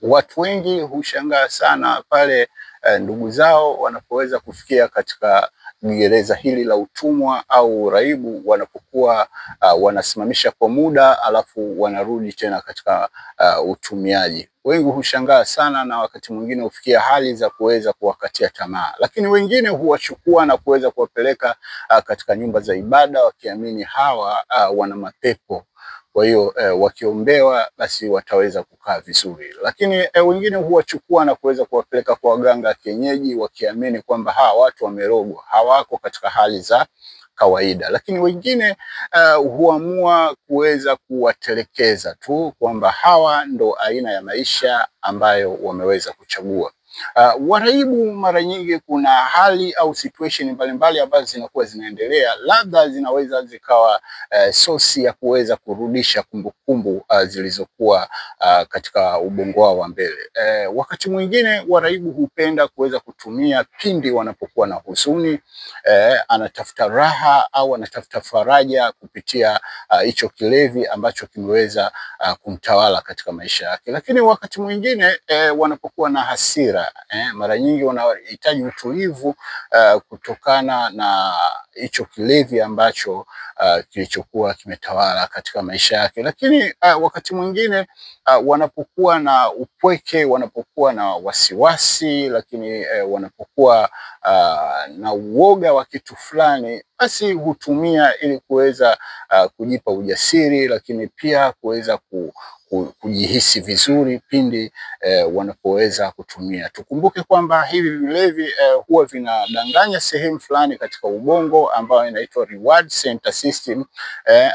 Watu wengi hushangaa sana pale ndugu zao wanapoweza kufikia katika gereza hili la utumwa au uraibu, wanapokuwa wanasimamisha kwa muda alafu wanarudi tena katika utumiaji. Wengi hushangaa sana na wakati mwingine hufikia hali za kuweza kuwakatia tamaa, lakini wengine huwachukua na kuweza kuwapeleka katika nyumba za ibada wakiamini hawa wana mapepo. Kwa hiyo wakiombewa basi wataweza kukaa vizuri, lakini wengine huwachukua na kuweza kuwapeleka kwa waganga kienyeji wakiamini kwamba hawa watu wamerogwa, hawako katika hali za kawaida. Lakini wengine huamua kuweza kuwatelekeza tu kwamba hawa ndo aina ya maisha ambayo wameweza kuchagua. Waraibu mara nyingi kuna hali au situation mbalimbali ambazo zinakuwa zinaendelea, labda zinaweza zikawa sosi ya kuweza kurudisha kumbukumbu zilizokuwa katika ubongo wao wa mbele. Wakati mwingine waraibu hupenda kuweza kutumia pindi wanapokuwa na huzuni, anatafuta raha au anatafuta faraja kupitia hicho kilevi ambacho kimeweza kumtawala katika maisha yake. Lakini wakati mwingine wanapokuwa na hasira, mara nyingi wanahitaji utulivu kutokana na hicho kilevi ambacho kilichokuwa kimetawala katika maisha yake. Lakini wakati mwingine wanapokuwa na upweke, wanapokuwa na wasiwasi, lakini wanapokuwa na uoga wa kitu fulani, basi hutumia ili kuweza kujipa ujasiri, lakini pia kuweza kujihisi vizuri pindi wanapoweza kutumia. Tukumbuke kwamba hivi vilevi huwa vinadanganya sehemu fulani katika ubongo ambayo inaitwa reward center system,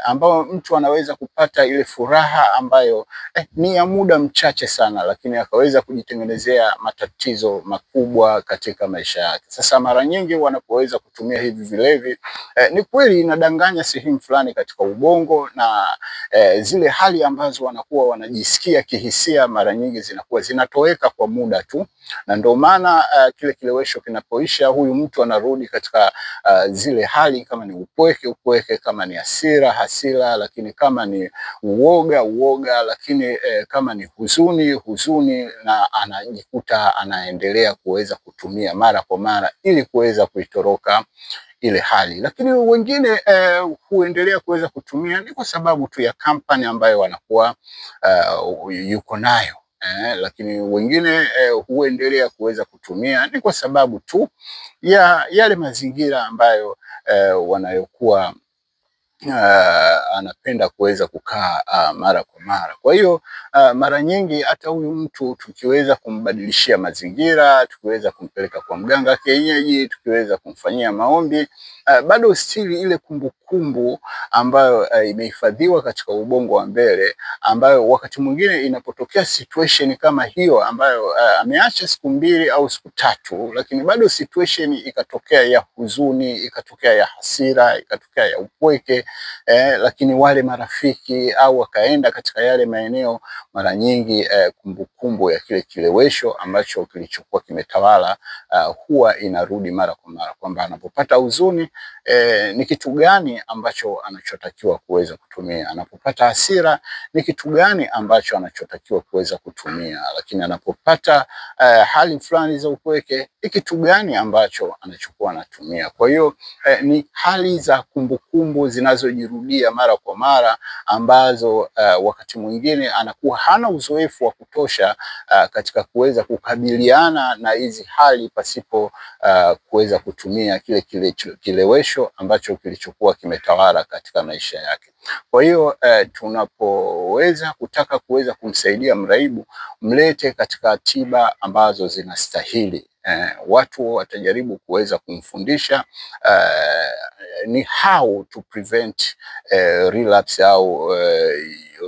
ambayo mtu anaweza kupata ile furaha ambayo ni ya muda mchache sana, lakini akaweza kujitengenezea matatizo makubwa katika maisha yake. Sasa mara nyingi wanapoweza kutumia hivi vilevi ni kweli inadanganya sehemu fulani katika ubongo na zile hali ambazo wanakuwa wanajisikia kihisia mara nyingi zinakuwa zinatoweka kwa muda tu, na ndio maana kile kilewesho kinapoisha, huyu mtu anarudi katika zile hali, kama ni upweke upweke, kama ni hasira hasira, lakini kama ni uoga uoga, lakini kama ni huzuni huzuni, na anajikuta anaendelea kuweza kutumia mara kwa mara ili kuweza kuitoroka ile hali. Lakini wengine huendelea kuweza kutumia ni kwa sababu tu ya kampani ambayo wanakuwa yuko nayo. Lakini wengine huendelea kuweza kutumia ni kwa sababu tu ya yale mazingira ambayo wanayokuwa anapenda kuweza kukaa mara kwa mara. Kwa hiyo mara nyingi hata huyu mtu tukiweza kumbadilishia mazingira, tukiweza kumpeleka kwa mganga kienyeji, tukiweza kumfanyia maombi, bado stili ile kumbukumbu ambayo imehifadhiwa katika ubongo wa mbele, ambayo wakati mwingine inapotokea situation kama hiyo ambayo ameacha siku 2 au siku 3, lakini bado situation ikatokea ya huzuni, ikatokea ya hasira, ikatokea ya upweke, lakini wale marafiki au wakaenda katika yale maeneo, mara nyingi kumbukumbu ya kile kilewesho ambacho kilichokuwa kimetawala huwa inarudi mara kwa mara, kwamba anapopata huzuni ni kitu gani ambacho anachotakiwa kuweza kutumia, anapopata hasira ni kitu gani ambacho anachotakiwa kuweza kutumia, lakini anapopata hali fulani za upweke ni kitu gani ambacho anachokuwa anatumia. Kwa hiyo ni hali za kumbukumbu zinazojirudia mara kwa mara ambazo wakati mwingine anakuwa hana uzoefu wa kutosha katika kuweza kukabiliana na hizi hali pasipo kuweza kutumia kile kilewesho ambacho kilichokuwa kimetawala katika maisha yake. Kwa hiyo tunapoweza kutaka kuweza kumsaidia mraibu, mlete katika tiba ambazo zinastahili. Watu watajaribu kuweza kumfundisha ni how to prevent relapse au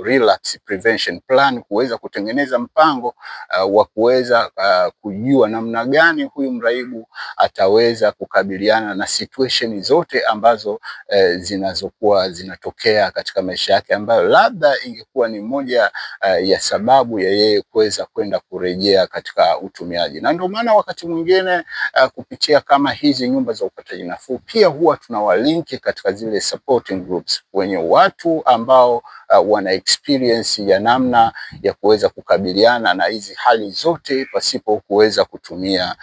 relapse prevention plan, kuweza kutengeneza mpango wa kuweza kujua namna gani huyu mraibu ataweza kukabiliana na situation zote ambazo zinazokuwa zinatokea katika maisha yake, ambayo labda ingekuwa ni moja ya sababu ya yeye kuweza kwenda kurejea katika utumiaji. Na ndio maana wakati mwingine kupitia kama hizi nyumba za upataji nafuu pia huwa tunawalinki katika zile supporting groups wenye watu ambao wana experience ya namna ya kuweza kukabiliana na hizi hali zote pasipo kuweza kutumia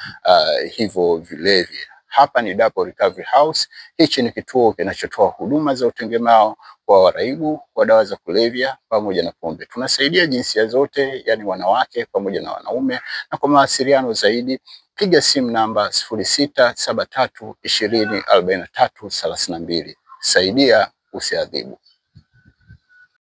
hivyo vilevi. Hapa ni Dapo Recovery House. Hichi ni kituo kinachotoa huduma za utengemao kwa waraibu wa dawa za kulevya pamoja na pombe. Tunasaidia jinsia zote, yani wanawake pamoja na wanaume, na kwa mawasiliano zaidi piga simu namba 0673 20 43 32. Saidia usiadhibu.